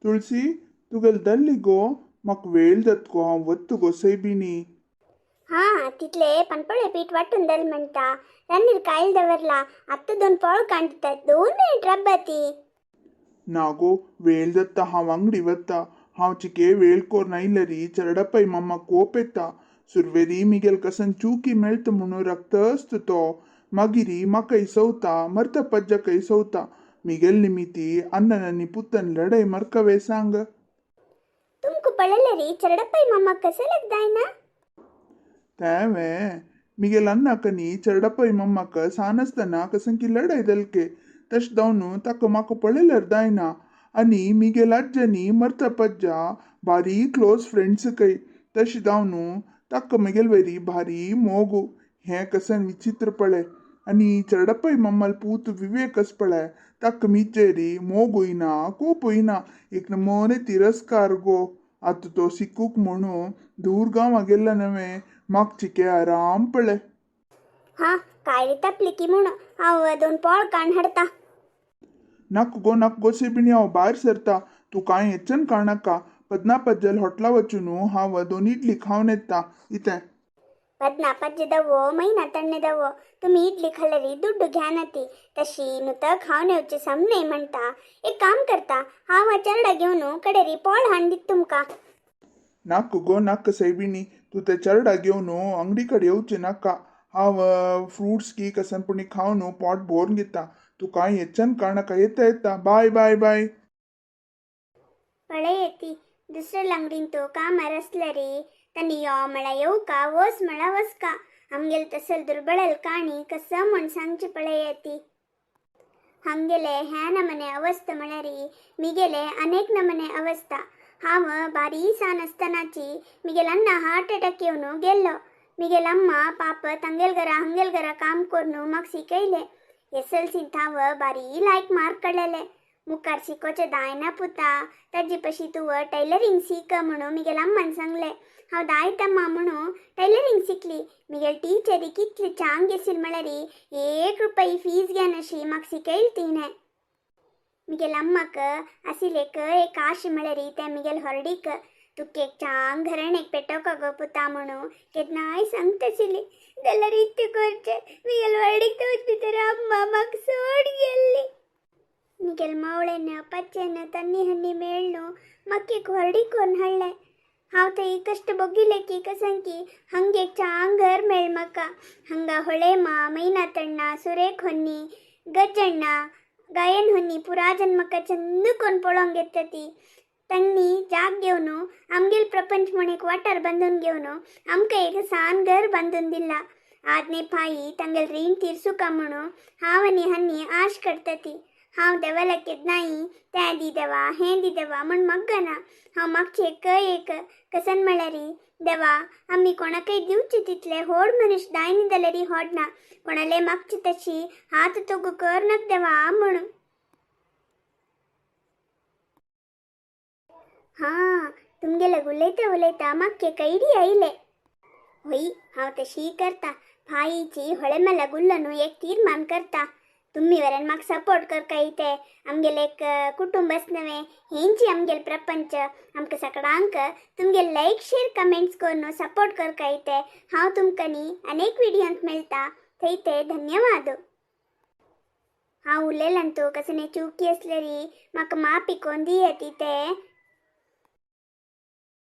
तुळसी तुगेल दल्ली गो, म्हाका वेळ जाता गो, हांव वत्त गो सैबिणी. हां तितले पनपळे पीठ वांटून दल म्हणटा, रान्नीर कायल दवरला, आत्तां दोन पोळ कांडतात, 2 मिनिट रब्बा ती. ना गो वेळ जाता, हांव अंगडी वता. हांव चिके वेळ कोरून आयल्यारी चरडपय मम्मा कोप येता. सुरवेरी मिगेल कसन चुकी मेळटा म्हणून रक्तस्त तो, मागीर म्हाका इसवता, मर्त पज्जाक इसवता. मिगेल निमिती अण्णन आनी पुतन लढाय मरकवे सांग. तुमकां पळयल्यारी चरडपय मामा कसलेक जायना? तेंवें मिगेल अन्नाक न्ही चरडपय मम्माक सान आसतना कसंकी लढाय दलके, तशें जावन ताका म्हाका पळयल्यार जायना. आनी मिगेल आज्जानी मर्त पज्जा भारी क्लोज फ्रेंड्स खंय, तशें जावन ताका मिगेल वयरी भारी मोगू. हें कसन विचित्र पळय. आनी चरडपय मम्माल पूत विवेक अस पळय, ताका मिजेरी मोगूय ना कोपूय ना, एक नमोने तिरस्कार गो. आतां तो शिकूंक म्हणून दूर गांवां गेल्लो नवें, म्हाका चिके आराम पळय. हां कायली तपली की म्हूण हांव 2 पोळ काण हाडटा. नाका गो नाका गो सैबिणी, हांव भायर सरता, तूं कांय हेच्चन काडनाका. पद्ना पज्जल हॉटला वचून हांव 2 इडली खावन येता इतें. पद्ना पज्जदवो मैना तण्णेदवो, तुमी इडली खाल्यारी दुड्डू घ्यानाती, तशी नुत खावन येवचें सम न्हय म्हणटा. एक काम करता, हांव चरडा घेवन कडेरी पोळ हाडून दिता तुमकां. नाका गो नाका सैबिणी, तूं ते चरडा घेवन अंगडी कडेन येवचें नाका. हांव फ्रुट्स की कसन पुणी खावन पोट भरून घेता, तूं कांय हेच्चन काडनाका. येता येता, बाय बाय बाय. पळय येती दुसऱ्या लंगडीन तो कामार आसल्यारी तांणी यो म्हळ्यार येवका, वच म्हळ्यार वचका. आमगेल तसल दुर्बळल काणी कसं म्हूण सांगची पळय येती. हांगेले ह्या नमने अवस्था म्हळ्यारी मिगेले अनेक नमने अवस्था. हांव बारी सान आसतनाची मिगेल अण्णा हार्ट अटॅक येवन गेल्लो. मिगेल अम्मा पाप तांगेल घरा हांगेल घरा काम करून म्हाका शिकयलें. एस एल सींत हांव बारी लायक मार्क काडलेले. मुखार शिकोवचें दायना पुता, ताजे पशी तूं टेलरींग सीक म्हणून मिगेल अम्मान सांगलें. हांव दायतम्मा म्हणून टेलरींग शिकली. मिगेल टिचरी कितली चांग आशिल्ली म्हळ्यारी 1 रुपया फीज घेनाशी म्हाका शिकयली तिणें. मिगेल अम्माक आशिल्लेक एक आश म्हळ्यारी तें मिगेल हॉर्डीक, तुका एक चांग घराणेक पेटोवका गो पुता म्हणून केन्नाय सांगताशिल्ली. जाल्यार इतलें करचें मिगेल व्हडीक तोच भितर अम्मा म्हाका सोड गेल्ली. मिगेल मावळेन पच्चेन तन्नी हन्नी मेळ्ळू म्हाका एक व्हडीक करून हाडलें. हांव थंय कश्ट भोगिले की कसंकी हंगे एक चांग घर मेळ म्हाका. हंगा होळेमा मैनातण्णा सुरेख होन्नी गज्जण्णा गायन होन्नी पुरा जन म्हाका चंद कोण पळोवंक येता ती. तांणी जाग घेवन आमगेल प्रपंच म्हूण एक वाठार बांदून घेवन आमकां एक सान घर बांदून दिला. आदने पाई तांगेल रीण तिरसुका म्हणून हांव आनी हन्नी आश करता ती. हांव देवाला केन्नाय तें दी देवा हें दी देवा म्हूण मागना. हांव मागचें एक एक कसन म्हळ्यारी देवा आमी कोणाकय दिवचे तितले होड मनीस दायनी जाल्यारी होड ना, कोणाले मागचे तशी हात तोगू कर नाक देवा म्हणून. हां तुमगेले उलयता उलयता म्हाका एक आयडिया आयले. होय हांव तशी करता, भाईची होळेमेला गुल्लो न्हू एक तीर्मान करता. तुमी वरेन म्हाका सपोर्ट करका इते. आमगेले एक कुटुंब आस नवें, हेंची आमगेले प्रपंच. आमकां सगळ्यांक तुमगेले लायक शेर कमेंट्स करून सपोर्ट करका इते. हांव तुमकां न्ही अनेक विडियोंत मेळटा, थंय ते धन्यवाद. हांव उलयलां तूं कसलें चुकी आसल्यारी म्हाका माफी कोन दियत ते.